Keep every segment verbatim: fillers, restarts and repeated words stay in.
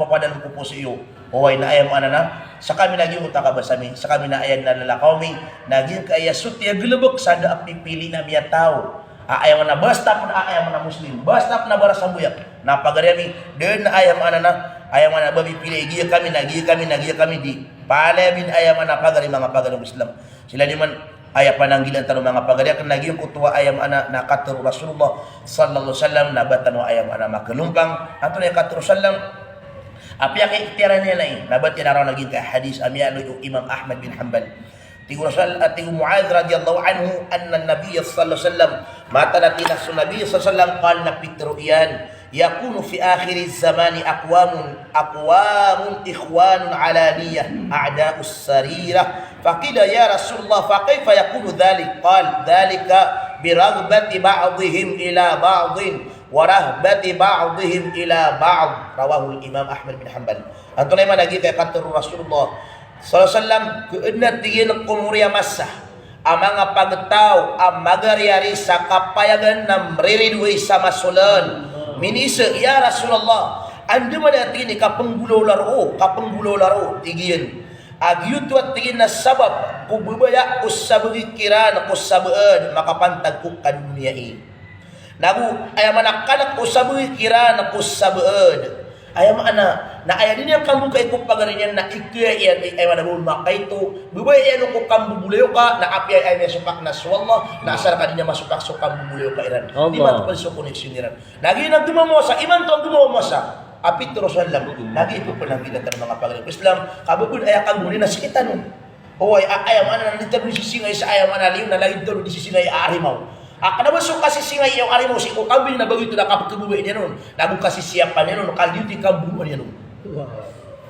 Padalm ko poso iyo. Oway, na aya maana na, skami na giyangkoto a kabasa mi, skami na aya nilalakaw mi, na giyangkaya so tiyagalbk sa da a pipili ami a taw a aya maana, basta pn a aya maana Muslim, basta pn a barasambayang, na pagari ami, da dn a aya maana na, aya maana ba pipili, giya kami na, giya kami na, giya kami di. Palaya bin aya maana pagari, manga pagari ko Islam. Sii lagid man aya pananggilaan tano, manga pagari, akn na giyangkoto a aya maana na katharo o Rasulullah sallallahu alaihi wasallam, na ba tano aya maana makalompang. Antonaa i katharo o sallam? Apiya ka ikhtiyar iyan ai, na ba tiyararaw lagid ka hadis a miyaaloy o Imam Ahmad bin Hanbal. Tig o Rasul, tig o Muadh radhiyallahu anhu, anna Nabiyya sallallahu alaihi wasallam, mataan a tig o Nabi sallallahu alaihi wasallam, qal, na pitharo iyan, yakunu fi akhiriz zamani aqwamun, aqwamun ikhwanun alaniyah, a'da'us sarirah. Faqila, ya Rasulullah, fa kaifa yakunu dhalik? Qal, dhalika bi raghbati ba'dihim ila ba'din, wa rahbati ba'dihim ila ba'd. Rawahul Imam Ahmad bin Hanbal. Antonaa i maana giyangkaya katharo o Rasulullah sallallahu alaihi wasallam, ka adn a tig iyan ko mori a masa a manga pagtaw a magariari sa kapayagan na mriridoay sa masolan. Miniza, ya Rasulullah, andamanaya tig iyan i kapnggolawla roo, kapnggolawla roo, tig iyan. A giyoto a tig iyan a sabap ko babaya o sabagi kiran ko sabaad makapantag ko kadoniya i. Nago aya maana kanak o sabagi kiran ko sabaad. Aya maana na aya di niyan kambokai ko pagari niyan na ikaya iyan, aya maana bo makaito, babaya iyan ko kambobolayoka, na apiya aya miyasopak na so Allah, na asar ka di niyan masopak so kambobolayoka iran. Di Allah. Matopn so connection iran. Na giya na gomamasa, imanto a gomamasa a pitharo o sallam. Na giya pn a pitharo, manga pagari ko Islam, ka ba bo aya kambobolayoka na sii tano. Oway, a-, aya maana na di tano di sisingay sa aya maana liyo na lagid tano di sisingay a arimaw. A kna ba so kasisingay iyo arimaw sii ko kambing na ba giyoto na kapkhababaya niyan on, nago kasisiyapan iyan on, ka giyoto i kamboloan iyan on.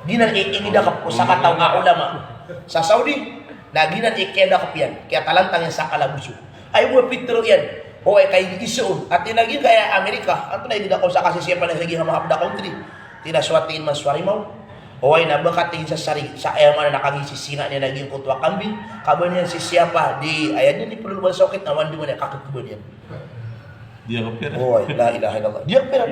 Giyanan i, i, ingidakp ko sakataw a ulama sa Saudi, na giyanan i kiyadakp iyan, kiyatalantang iyan sa kalaboso. Aya bo a pitharo iyan, oway, ka igiza on, a tig iyan a giyangkaya Amerika, antonaa i didakp sa kasisiyapan iyan sa giyangkaya manga pd a country? Tig iyan a so a tig iyan man so arimaw. Oway, na ba ka tig iyan sa sari, sa aya maana na kagiya sisinga niyan a giyangkoto a kambing, ka ba niyan sisiyapa, di, aya niyan di pd a loba sa okit, na oway, andamanaya kakhababaya niyan. Di ako pira. Oway, la ilaha illallah. Di ako pira.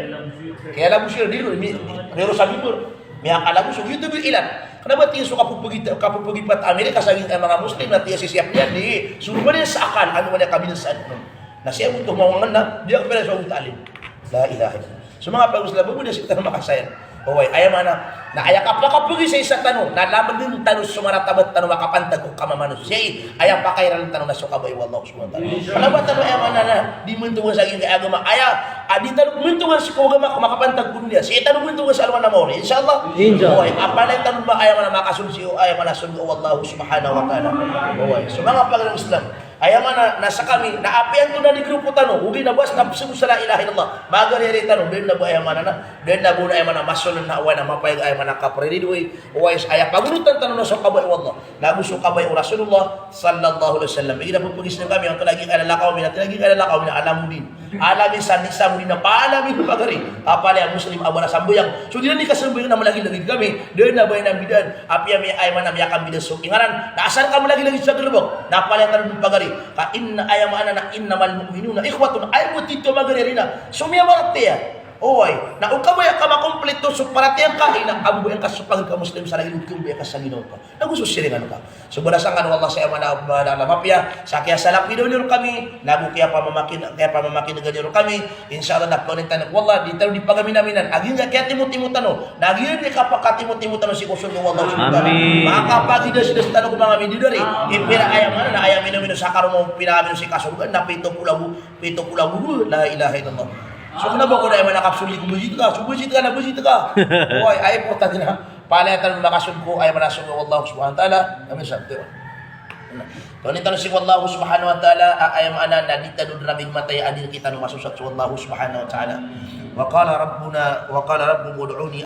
Kiyalaboso iran, di ron, mi-, di ron sa mimbar. Miyakalaboso, giyoto bo i ilat. Kna ba tig iyan so kapphagita-, kapphagipata Amerika sa giyangkaya manga Muslim, na tig iyan sisiyapa niyan, di, so andamanaya sa akal, andamanaya kabinasaan. Na sii bo oto mawangan na, di ako pira so alim. La ilaha illallah. So manga pagari ko Islam, ba bo di sii tano makasaya. Oway, aya maana na aya kapakapagisa-isa tano, na lamdn tano so maratabat tano makapantag ko kamamanosiya i, aya pakairan tano na so kabaya o Allah subhanahu wa ta'ala. Kna ba tano aya maana na di mantogan sa giyangkaya agama, aya a di tano mantogan sii ko agama ko makapantag ko doniya, sii tano mantogan sa alongan a maori, insha Allah. Insha Allah. Oway, a palaya tano ba aya maana makasold sii, aya maana sold o Allah subhanahu wa ta'ala. Oway, so manga pagari ko Islam, aya maana na skami, na apiya antonaa i grupo tano, ogaid na basta pzambo sa la ilaha illallah, magariari tano, da dn a ba aya maana na, da dn a ba on aya maana masold na, oway, na mapayag aya maana kapriridoay, oway, aya pagonotan tano na so kabaya o Allah, nago so kabaya o Rasulullah sallallahu alaihi wasallam. Igira pphagisa kami, antonaa i lalakaw mi, antonaa i lalakaw mi na Alamuddin. Alamin sa Nizamuddin a palaya mi pagari, a palaya Muslim a barasambayang. So di niyan di kasambayang na malagilagid kami, da dn a ba iyan a mbidaan. Apiya mi aya maana miyakambida so ingaran, na asar ka malagilagid sa galbk, na palaya tano pagari. Ka inna, aya maana na innamal mu'minuna ikhwatun, aya bo tito a magariari na so miyaparatiyaya. Oway, na o kabaya ka makomplito so paratiyaya ngka, ina, a babaya ngka so pagari ka Muslim sa lagid o kabaya ka sa ginawa ngka. Nago so siringan ka. So balasan ka o Allah sa aya maana a mapiya, sa kiyasalapidaw niyo rkami, nago kiyapamamakin, kiyapamamakin'gan niyo rkami, insha Allah na pangnin tano ko Allah, di tano di pagaminaminan, a giyangkaya kiyatimotimo tano, na giya di kapakatimotimo tano sii ko sorga o Allah subhanahu wa ta'ala. Amin. Makapagidasidas tano ko manga bidadari, i pira aya maana na aya minomino sa karoma o pira a minomino sii ka sorga, na pito polo ago, pito polo ago, la ilaha illallah. So kna ba ko na aya maana kapsold ko bajit ka, so bajit ka na bajit ka. Oway, aya importante na. Palaya tano makasold ko aya maana sold o Allah subhanahu wa ta'ala. Amin sa, di ba? Pangnin tano sii ko Allah subhanahu wa ta'ala, a, aya maana na di tano dn a migmatay a di rktano masosat so Allah subhanahu wa ta'ala. Wa qala rabbuna, wa qala rabbukum ud'uni